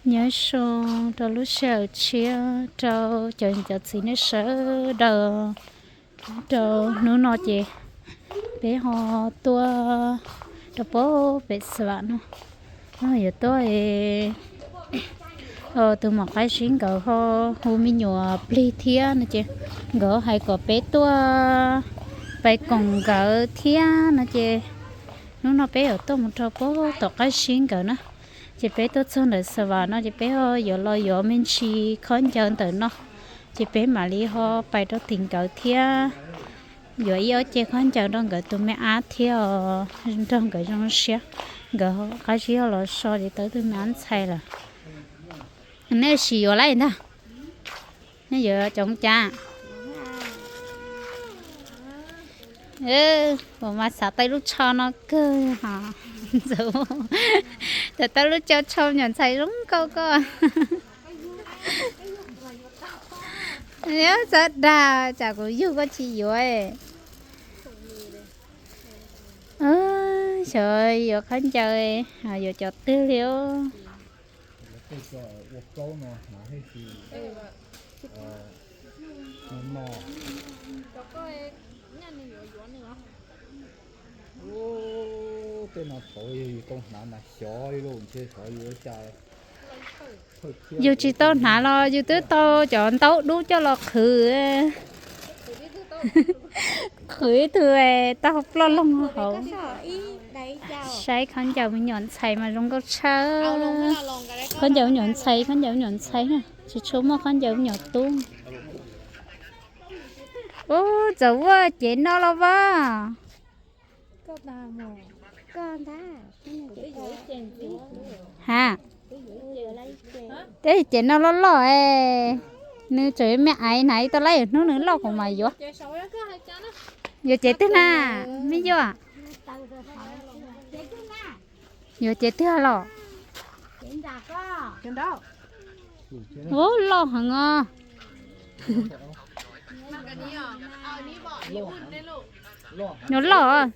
Nyob zoo rau lub sij hawm tshiab rau cov niam cov txiv nej sawv daws. Rau hnub no ces peb ho tuaj rau pem Xav Vam no, yuav tuaj, tus muam Qab Zib nkawd ho hu me nyuam plig thiab no ces nkawd hais kom peb tuaj pais koom nkawd thiab no ces hnub no peb yuav tuaj mus rau pem tom Qab Zib nkawd na. Ces peb tuaj txog ntawm Xav Vam no ces peb ho yuav los yuav me ntsis khaub ncaws ntawm no, ces peb mam li ho pais rau tim nkawd thiab yuav ib ob ce khaub ncaws rau nkawd tus me ab thiab os, nrog nkawd zoo siab. Nkawd Qab Zib ho los so ces tau tus me ab ntxhais lawm. Nej sim yuav lawm ntag. Nej yuav cov cas? Kuv mas xav tau lub tsho no kawg os. Ntxawm, xav tau lub tsho me nyuam ntxhais zoo nkauj koj. Txhob dag, tsam kuv yug koj tsis yuav. Xyov yuav khaub ncaws, yuav cov twg li os. Tej no thaum yog yus tau hnav mas xyov li lauj, ntshe xyov yus ua cas. Yus tsis tau hnav los yus twb tau cov ntaub dub coj los qhwv. Qhwv ib tug tau ploj loog hauv. Saib khaub ncaws me nyuam ntxhais mas zoo nkauj tshaj. Khaub ncaws me nyuam ntxhais, khaub ncaws me nyuam ntxhais na, tsis tshua muaj khaub ncaws me nyuam tub. Ub, Ntxawm Vuaj, cev no los vaj. Ha, teb cev no loj loj es nws tseem me aiv na, tau lawm hnub nws loj kuv mam yuav. Yuav cev twg na, me nyuam? Yuav cev twg los? Ub, loj heev os. Nws loj.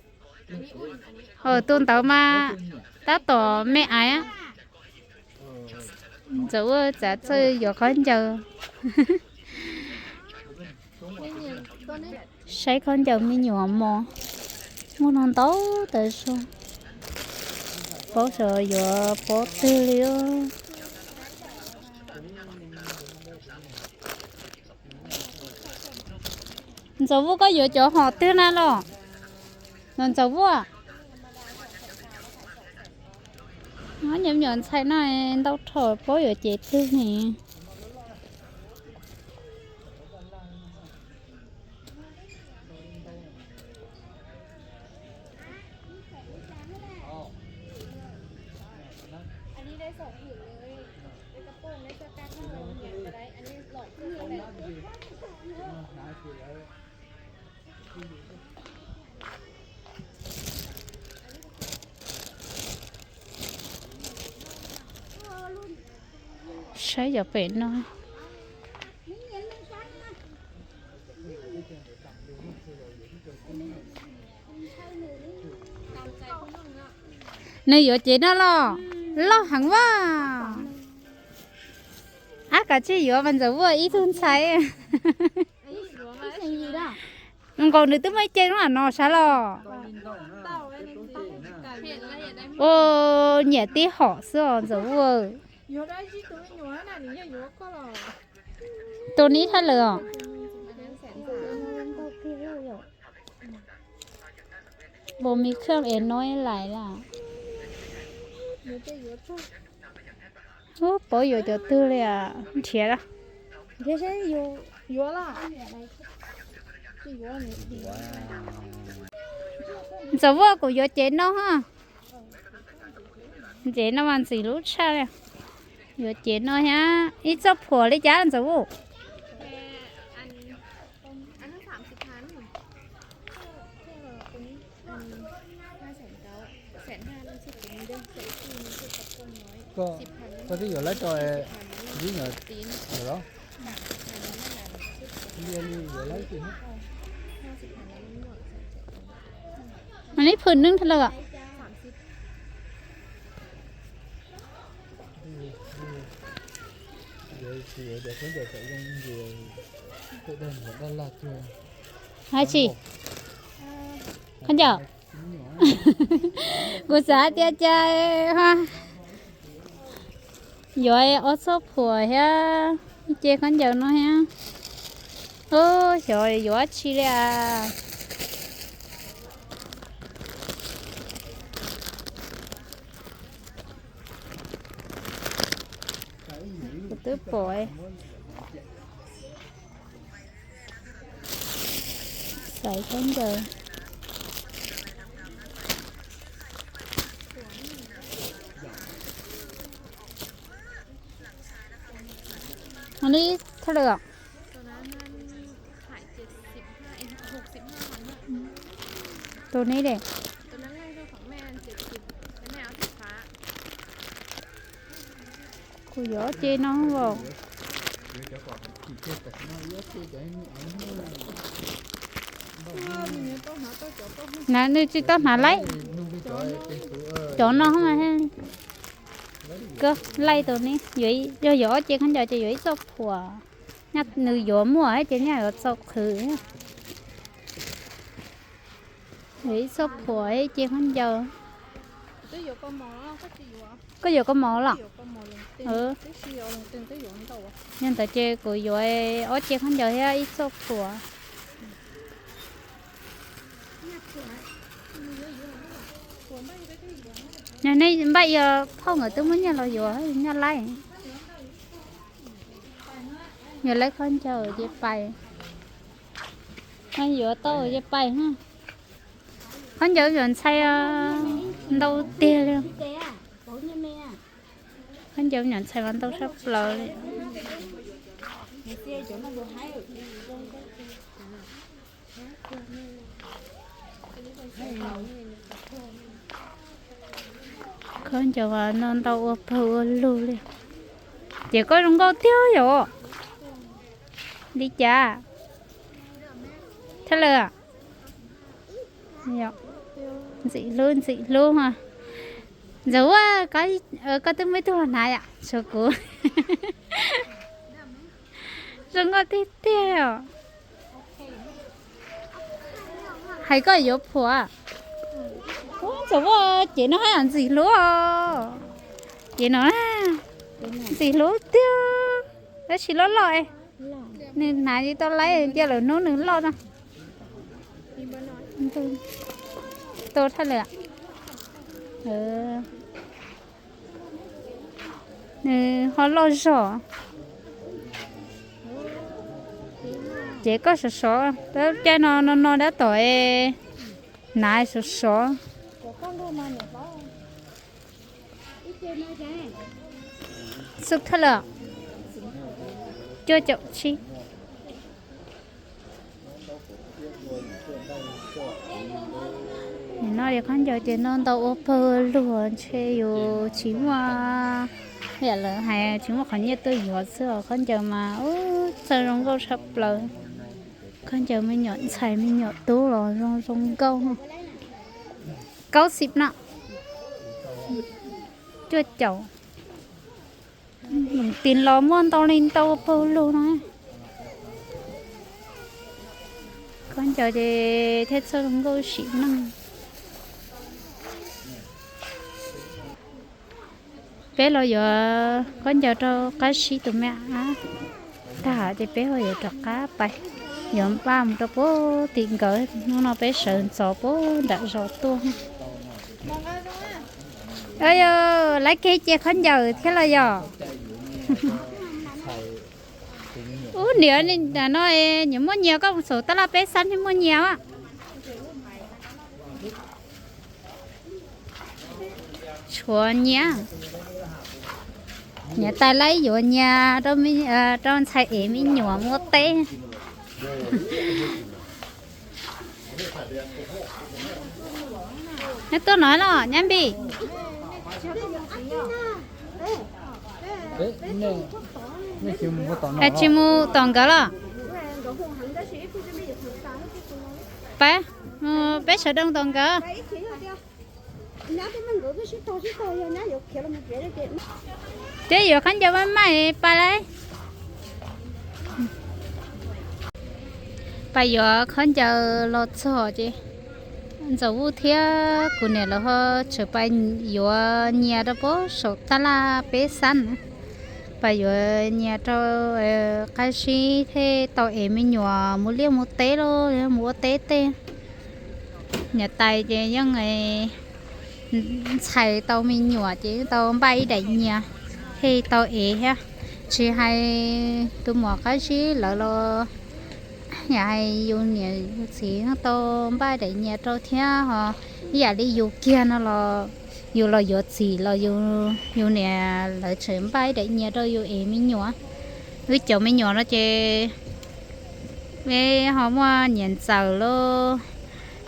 Tus ntawd mas tab tom me aiv. Ntxawm Vuaj txav txawj yuav khaub ncaws. Saib khaub ncaws me nyuam mos, muaj no ntau tas zog, paub xyov yuav pob twg li. Ntxawm Vuaj, koj yuav cov hom twg na los? Los Ntxawm Vuaj, nyob me nyuam ntxhais no ntau dhau, paub yuav cev twg ne. Saib cov pem no. Nws yuav cev no los? Loj heev vaj. Ab, kav tsij yuav mas Ntxawm Vuaj ib tug ntxhais. Nkaus nws twb muaj ib ce lub no sav los. Ua, nyiam tib hom xwb os Ntxawm Vuaj. Tus nib thaj lawm os. Bos me khaj es no lais lawm. Ub, paub yuav cov twg li, nrhiav lawm. Ntxawm Vuaj, kuv yuav cev no ha. Cev no mas ntxim hlub tshaj li. Yuav cev no thiab ib txoj phuam li cas Ntxawm Vuaj? Koj twb yuav lawm tso, ib nyuag los. Mas neb phwm neeb lawm. Hais tsis, khaub ncaws. Kuv xav tias cas yuav ob txoj phuam thiab ce khaub ncaws no thiab. Ub, xyov yuav dab tsi li as. Kuv twb pom xaiv khaub ncaws. Ua li thaj lwm os. Tus neb de. Kuv yuav ob ce no os. Na nws tsis tau hnav laib. Cov no mas, koj laij tau ne, yog yuav ob ce khaub ncaws ces yuav ib txoj phuam. Nws yuav muaj ces nyaj yuav txaus qhwv. Yuav ib txoj phuam ib ce khaub ncaws. Koj yuav koj mov los? Yog ntawd ces kuv yuav ob ce khaub ncaws thiab ib txoj phuam. Yog nej npaj, yog phauj nkawd twb muaj nyiaj los yuav nyiaj laij. Yuav laib khaub ncaws ces pais. Yuav tau ces pais. Khaub ncaws nyuam ntxhais ntau tiag li. Khaub ncaws nyuam ntxhais mas ntau sab plaws li. Khaub ncaws mas no ntau ua pawg ua lug li. Ces koj zoo nkauj tiag yom. Li cas? Thaj lawm. Ntxim hlub ntxim hlub. Ntxawm Huab, koj twb muaj ib tug los hnav yom, tshuav kuv. Zoo nkauj tiag tiag os. Hais koj yuav phuam. Ub, Ntxawm Huab, ces no haj yam ntxim hlub os. Ces no ntxim hlub tiag. Tab sis loj loj, nws hnav tsis tau laib, cia lawm hnub nws loj no. Tau thaj lawm. Nws ho loj zog. Ces koj sov sov, caij no no no dab tom, hnav sov sov. Xub thawj lawm, cuaj caum tsib. Nim no khaub ncaws ces no ntau ua pawg luag, ntshe yus tsis muaj, yam lawv hais tsis muaj qhov nyiaj tuaj yuav xwb os. Khaub ncaws mas ub, txawj zoo nkauj tshaj plaws. Khaub ncaws me nyuam ntxhais me nyuam tub los zoo zoo nkauj. Kaub xib no, cuaj caum. Tis los muaj ntau li ntau pawg lug no. Khaub ncaws ces thiaj txawj zoo nkauj sim neej. Peb los yuav khaub ncaws rau qab sib tus me ab tag ces peb ho yuav rov qab pais, yuav npaj mus rau puag tim nkawd. Hnub no peb sawv ntxov puag nram zos tuaj. Yog lawv kev cia khaub ncaws thiab los yog? Ub, niam no nyias muaj nyias, koj mus xauv tab laj peb xab thiaj muaj nyias. Tshuav nyias, niam tais laib yuav nyias rau ntxhais ev me nyuam muab teb. Neb tuaj no los nyab Npis? Tsis mus tom nkawd los? Pab, peb sawv daws tom nkawd. Twb yuav khaub ncaws maj maj pab lauj. Pais yuav khaub ncaws los txog ces Ntxawm Vuj thiab kuv niam lawv ho tseem pais yuav nyias rau pem saum tab laj peb xab na. Pais yuav nyias rau qab zib thiaj tau ev me nyuam mus liaj mus teb los yog mus ua teb tej. Niam tais ces yeej ntxhais tau me nyuam ces tau npaj ib daim nyias thiaj tau ev thiab. Tsis hais tus muam qab zib lawv los yam hais yus niam yus txiv tau npaj daim nyias rau thiab ho ib yam li yus kiag no los yus los yuav txim los yus niam lawv tseem npaj ib daim nyias rau yus ev me nyuam. Wb cov me nyuam no ces ho muaj niam ntxawm lauj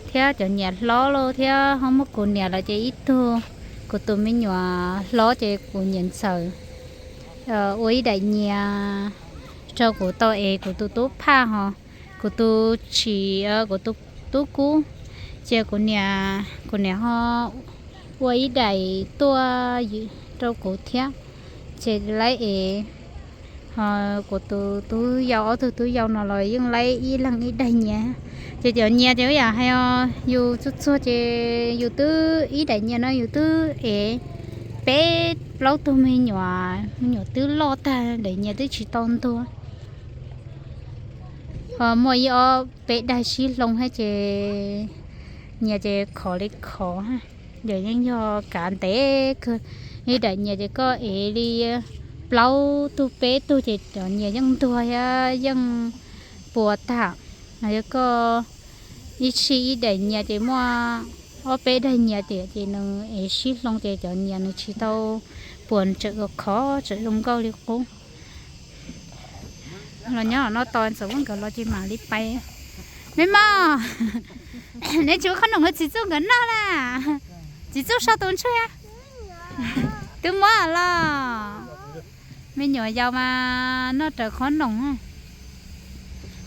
thiab cov niam hlob lauj thiab ho muaj kuv niam lawv ces ib tug. Kuv tus me nyuam hlob ces kuv niam ntxawm ua ib daim nyias rau kuv tau ev kuv tus tub phaj ho kuv tus tsis, kuv tus tub kub. Ces kuv niam, kuv niam ho ua ib daim tuaj rau kuv thiab ces laib ev. Ho kuv tus tub yau, ob tug tub yau no los yeej laib ib leeg ib daim nyias. Ces cov nyias ces ib yam hais os, yus txuag txuag ces yus twb ib daim nyias no yus twb ev peb plaub tug me nyuam, me nyuam twb loj tag daim nyias twb tsis tau ntuag. Ho muaj ib ob peb daim sib hloov thiab ces nyias ces khov li khov. Ces yeej yog kav ntev kawg. Ib daim nyias ces koj ev li plaub tug peb tug ces cov nyias yeej ntuag thiab yeej puas tag. Yog koj ib txhij ib daim nyias ces muaj ob peb daim nyias tiam ces nws ev sib hloov ces cov nyias nws tsis tau puas, tseem khov tseem zoo nkauj li qub. Los nyob no tos Ntxawm Vuj nkawd los ces mam li pais. Me mos, neb tsis ua qhob noom ua txiv txuj nkawd noj na? Txiv txuj sau tus ntswg. Twb muab los. Me nyuam yaus mas noj raws qhob noom.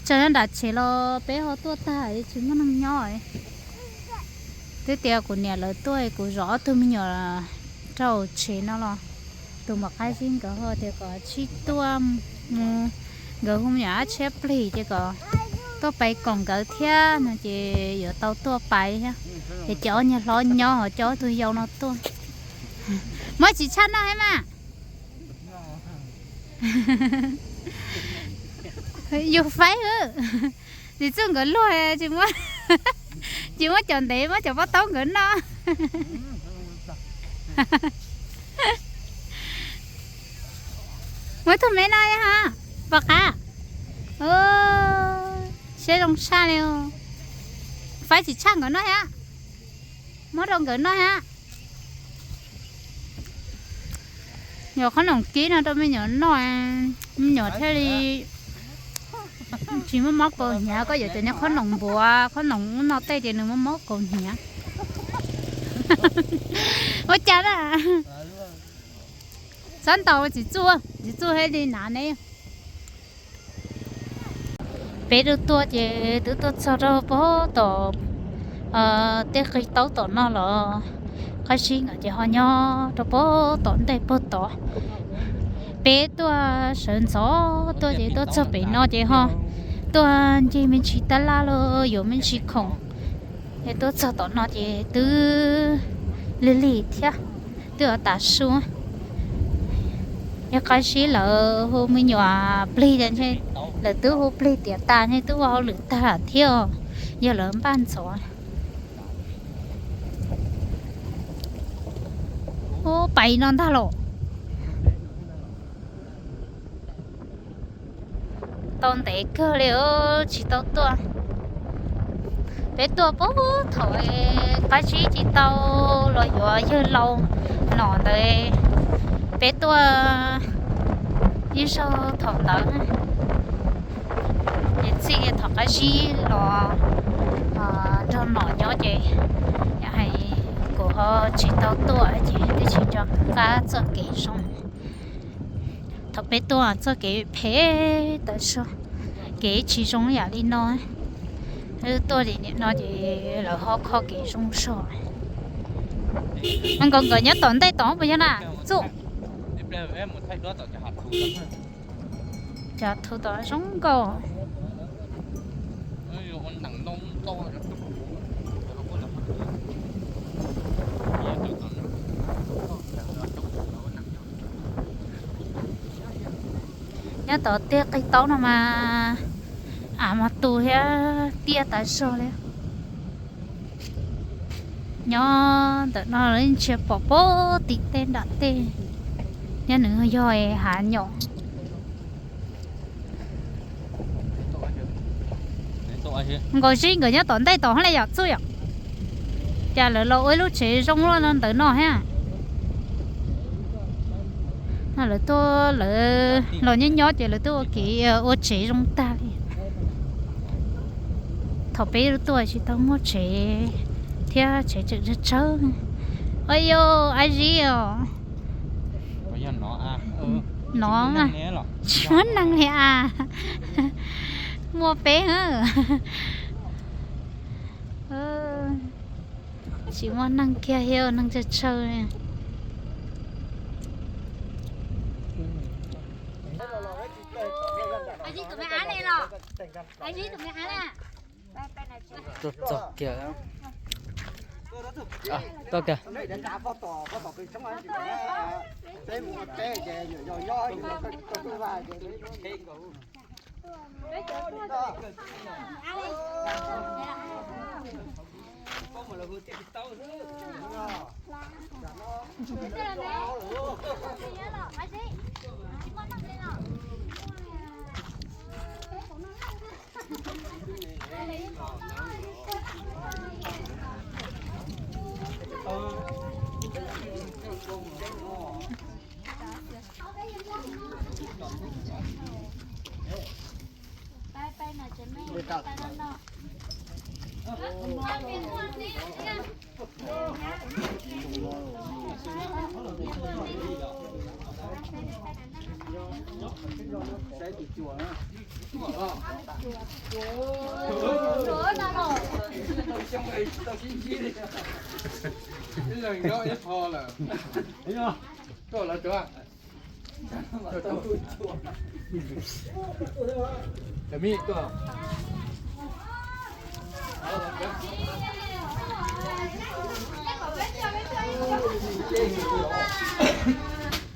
Tsam nram tsev los peb ho tuaj tag tsis muaj neeg nyob. Twb tias kuv niam lawv tuaj kuv zov ob tug me nyuam rau tsev no los tus muam qab zib nkawd ho tias kom tsib tuaj mus, nkawd hu me nyuam dab tsi plig ces kom tuaj pais koom nkawd thiab no ces yuav tau tuaj pais thiab. Ces coj ob niag hlob nyob ho coj ob tug yau no tuaj. Muab tsis tshaj noj thiab mas. Yus faib, txiv txuj nkawd luag, tsis muab cov ntev muab cov pob taub nkawd noj. Muab tug me no ha, pom qab. Siab zoo tshaj li. Faib tsis tshaj nkawd noj thiab. Muab rau nkawd noj thiab. Nyuam qhob noom kib no rau me nyuam noj, me nyuam thiaj li tsis muaj mob kaus hniav. Koj yuav cov niag qhob noom npuav, qhob noom ub no tej ces nws muaj mob kaus hniav. Ua cas na? Txhob ntaus txiv txuj, txiv txuj thiaj li hnav ne. Peb tuaj tuaj ces twb tuaj txog rau pem tom tej qig taub tom no los, qab zib nkawd ces ho nyob rau pem tom ntej puag tod. Peb tuaj sawv ntxov tuaj ces tuaj txog pem no ces ho tuaj ncig me ntsis tab laj los yuav me ntsis khoom. Es tuaj txog tom no ces twb lig lig thiab, twb yuav tav su. Yog qab zib lawv hu me nyuam plig, lawv twb hu plig tiav tas ne, twb ua hauj lwm tag thiab, yog lawv npaj ntxov. Ub, pais no ntag los. Tau ntev kawg li tsis tau tuaj. Peb tuaj puag thaum qab zib tsis tau los yuav yawg laus nom ntawd, peb tuaj ib zaug thaum ntawd. Ces txij thaum qab zib los nrog nom nyob ces hais kuv ho tsis tau tuaj ces twb tsis nco qab txoj kev zoo. Thaum peb tuaj txoj kev phem tawm zog, kev tsis zoo yam li no. Wb tuaj li nim no ces lawv ho kho kev zoo zog. Nkawd nkawd nyob tom ntej tod puas yog na? Txuj, cov thu tod zoo nkauj. Nyob tom tej qe taub no mas av mas tu thiab tiaj tas zog li. Nyob ntawm no ntsia pom puag tim tej nram tej, nyob nws yog hav nyom. Nkaus zib nkawd nyob tom ntej tom hab li yom txuj yom. Cas lawv los ua ib lub tsev zoo luaj no ntawm no thiab. No lawv tuaj lawv los nyob nyob ces lawv tuaj ua kev ua tsev zoo tag li. Thaum peb tuaj tsis tau muaj tsev thiab, tsev tseem tsawg tsawg. Ua yus av zib os. No tsis muaj neeg li as. Muaj peb. Tsis muaj neeg kiag thiab, neeg tsawg tsawg. Tuaj txog kiag. Tuaj kiag.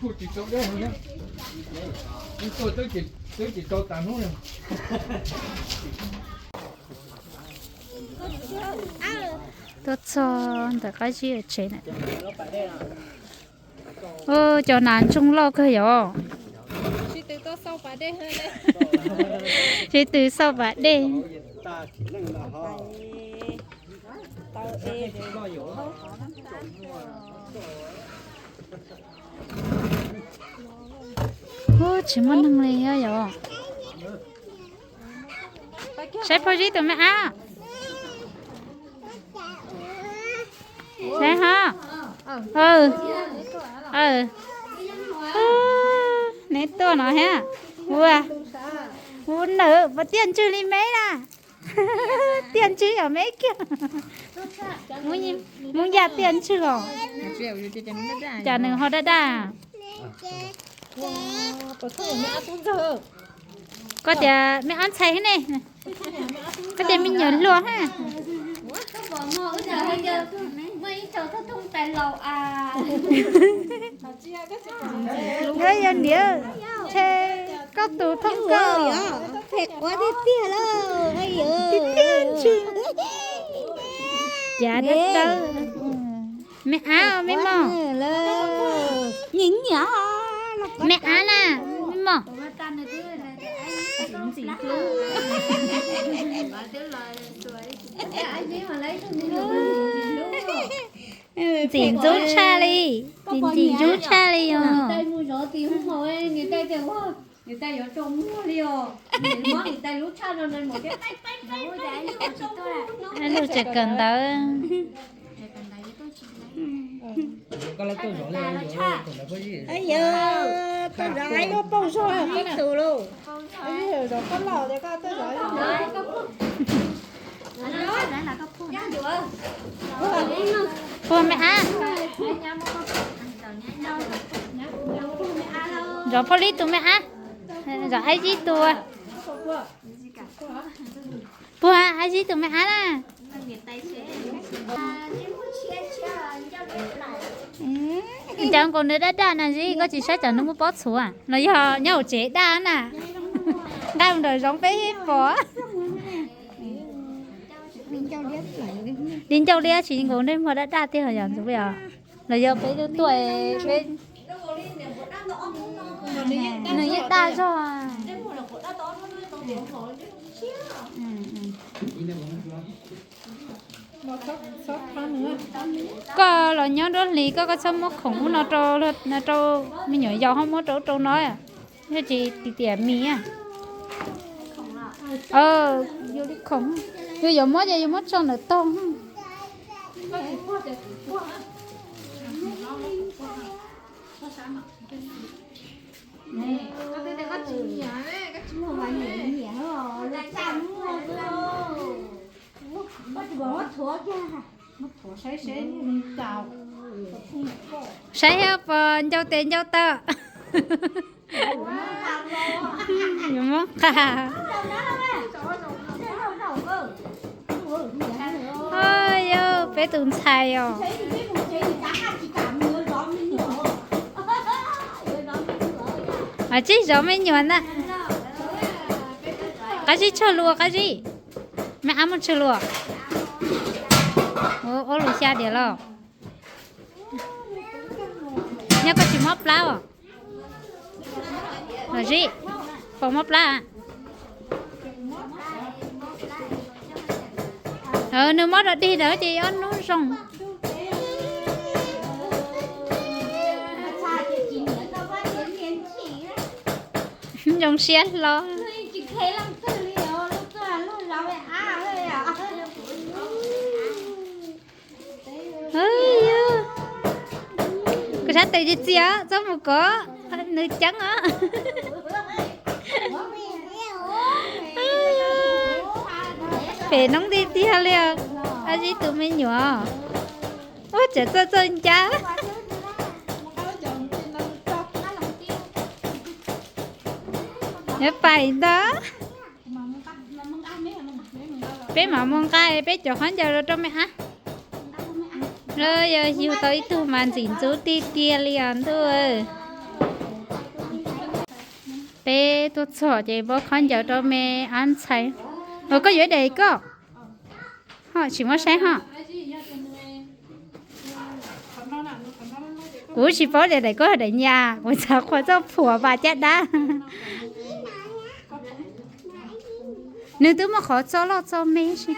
Kuj tsis tau deb heev thiab. Wb tuaj twb tsis tau tas hnub li. Tuaj txog ntawm qab zib tsev na. Cov nas ntsoog loj kawg yom. Sib tw xauj pas dej. Ub, tsis muaj neeg li yom. Saib phauj Zib tus me ab. Saib ho. Neb tuaj no thiab. Ua, ua nawm puas tiaj ntswg li me na. Tiaj ntswg yog me kiag. Muab yaj tiaj ntswg os. Cas nws ho daj daj. Koj tias me ab ntxhais thiab ne. Koj tias me nyuam hluas thiab. Yog niam, ntshe koj tus thooj koj. Tiaj ntswg. Cav dawb dawb. Me ab, me mos. Me ab na, me mos. Ntxim ntxub tshaj li, ntxim ntxub tshaj li os. Lub tsev kawm ntawv. Puag me ab. Zov Phauj Lib tus me ab. Zov Ab Zib tus. Puag Ab Zib tus me ab na. Cov nkaus nws daj daj na Zib, koj tsis saib tsam nws muaj pob txhuv los yog nyob hauv tsev daj na. Nqa mus nram zoov peb pom. Li ncauj liab tsis nkaus, nws muag daj daj tiag yom, ntxuav os. Los yog peb tuaj, peb, nws yeej daj zog. Koj los nyob nruab hlis koj, koj txhob muab khoom ub no rau, rau me nyuam yaus, ho muab rau rau no, yog tsis tias mis. Yus li khoom, yus yuav muab ces yus muab tso ntawm tog. Saib thiab pom ncau tes ncau taw. Yuav muab nqa. Yog peb tus ntxhais os. Tsib zov me nyuam na. Qab zib tsawg lus Qab Zib? Me ab muaj tsawg lus? Ua lus xya diam los. Nyob koj tsis mob plab os? Los Zib, puas mob plab? Nws mob rau dig ntawd ces ob hnub zoo. Zoo siab hlo. Kuv sab tes txias txias txob mus kov nws ceeb os. Pem noob tiag tiag li os. Ab Zib tus me nyuam. Ua tsev txawj txawj ncaj. Yuav pais ntag. Peb mam mus nqa peb cov khaub ncaws los rau me ab. Yog yug tau ib tug mas ntxim ntxub tiag tiag li os ntuj. Peb tuaj txog ces muab khaub ncaws rau me ab ntxhais. Ua koj yuav daim koj. Ho tsis muab saib ho. Kuv tsis paub tias daim koj daim nyas, kuv xav qhuas txoj phuam vas caj dab. Nws twb muaj qhov txo loj txo me si.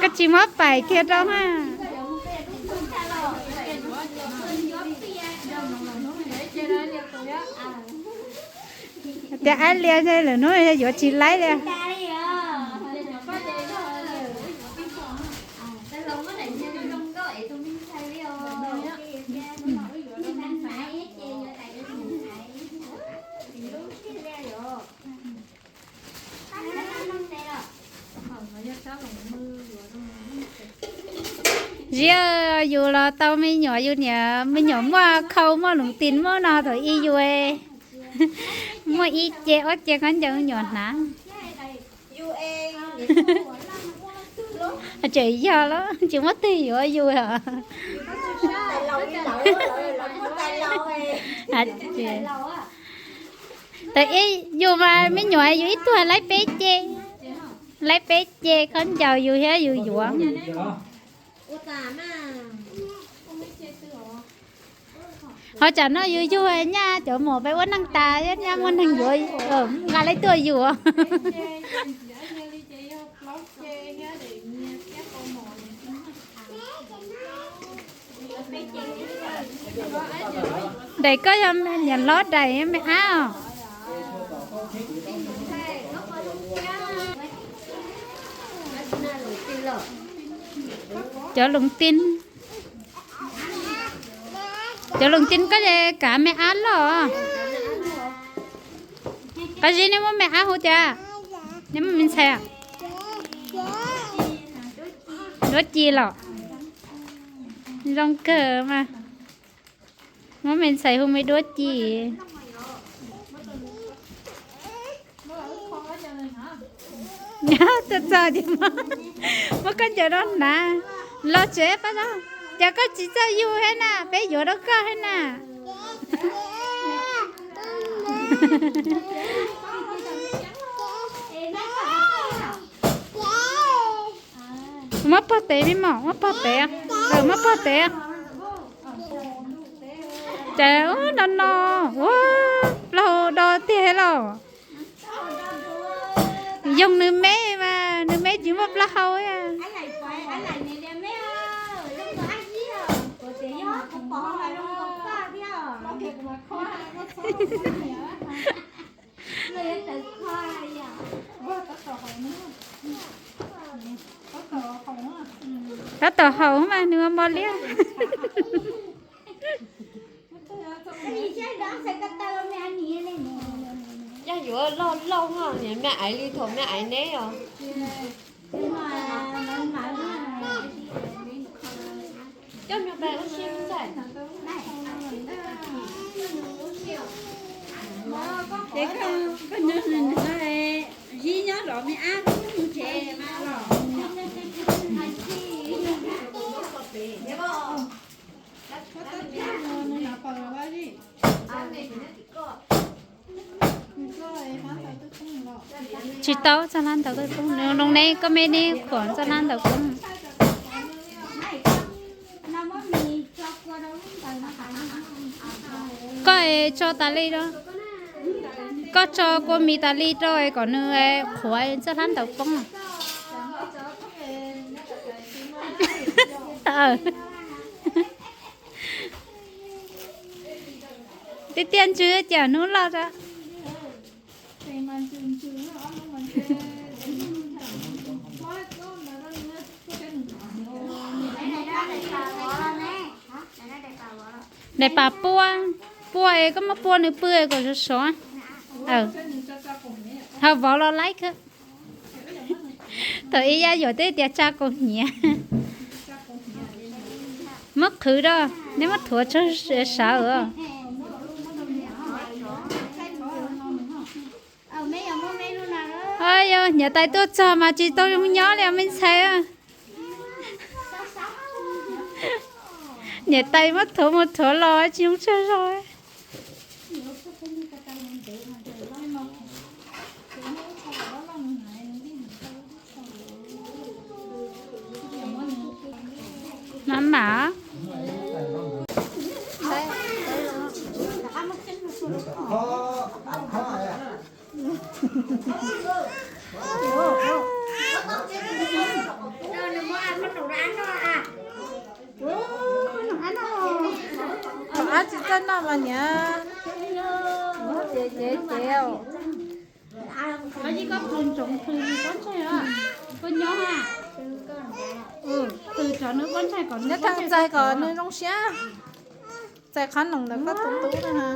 Koj tsis muab pais kiag rau ha. Tias ab lias lwm hnub yuav tsis laib li. Ziab, yus los tau me nyuam, yus niam me nyuam muaj khau muaj lus tis muab no thaum ub yus muaj ib ce ob ce khaub ncaws me nyuam hnav. Tseem yog los tsis muaj twg yuav yus os. Thaum ub yus mas me nyuam yus ib tug laib peb ce, laib peb ce khaub ncaws yus thiab yus yuav. Ho tsam no yus yug nyaj cov muam peb ua neej tas nyaj muaj neeg yuav, nqa lawv tuaj yus. Daim koj yog niam hlob daim me ab os. Cov lus tis, cov lus tis koj kav me ab loj. Qab zib nej muab me ab hu cas? Nej muab me ntxhais a? Duab ci los zoo kawg mas. Muab me ntxhais hu me duab ci. Txog txog ces muab koj ncaws rau hnav. Los tsev pab, cas koj tsis txawj yug thiab na, peb yuav rau koj thiab na. Muab pog tev me mom, muab pog tev, muab pog tev. Cas no no, ua plaub hau do tiag los. Yoog nws me mas nws me tsis muaj plaub hau. Tab tom haus mas nws mos liab. Yog yuav loj loj no, me aiv li thaum me aiv neb os. Zib nyob los me ab mus tsev mas los. Tsis tau txoj hlab ntaus tawj poob, neb koj me neb khuam txoj hlab ntaus poob. Koj tso tas li rau, koj tso kua mis tas li rau kom nws qhuav txoj hlab ntaus poob. Tiag tiag ntsws cas hnub loj. Daim pam pua, pua es koj muab pua nws pw kom sov sov. Ho vov los laib kawg. Thaum ib yam yuam twb tias tsa kaus hniav. Muab qhwv rau, neb muab thuav tsag sawv. Yog niam tais tuaj txog mas tsis tau zoo nyob li me ntxhais. Niam tais muab thuav mus thuav los tsis zoo tsawg zog. Maj mam. Ab tsis txawj noj mas niam. Ces ces ces. Koj ntsoov plhws nws pob ntseg, koj nyob ha. Plhws tso nws pob ntseg kom nws, nyob thaj txais kom nws zoo siab. Txais qhov noom ntawm koj tus tub na.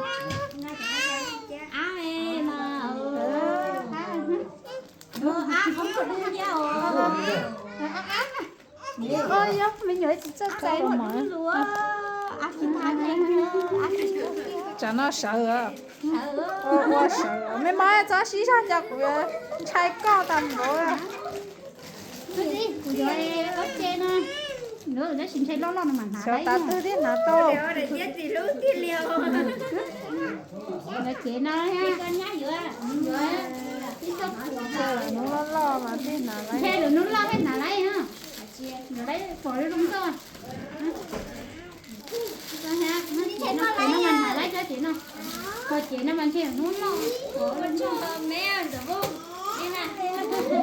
Yog me nyuam tsis txawj txais. Tsam no sawv, ua sawv me mos, txhob sib zog nco kuv ntshai koj tas npaum. Kuv yuav pob ntseg no, tab sis ntshai loj loj no mas hnav, xyov tas twg thiaj hnav tau. Lawv cev no, hnub loj loj mas thiaj hnav lawm, hnub loj thiaj hnav lawm. Pom zoo zoo nkauj. Cev no mas hnav lawm, cev no, cev no mas ntshe hnub loj.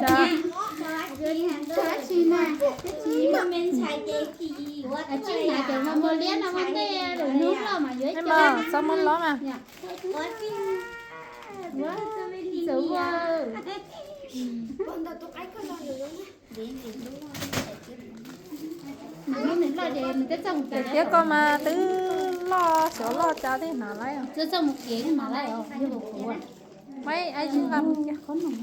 Dab tsi na, tsis hnav ces ua liab no ua ntej lwm hnub loj mas yuav ib co. Txhob muab lob mas. Tiag koj mas twb loj, xyov loj cas thiaj hnav lawm. Maib, ab zib nqa mus cia qhob noom.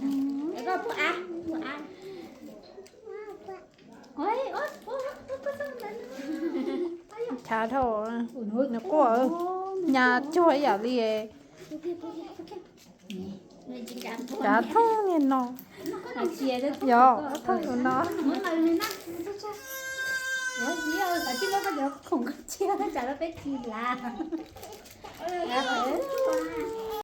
Chav dhau, nws quaj nyas cuag ib yam li cav thooj niag no. Yog thooj tus no.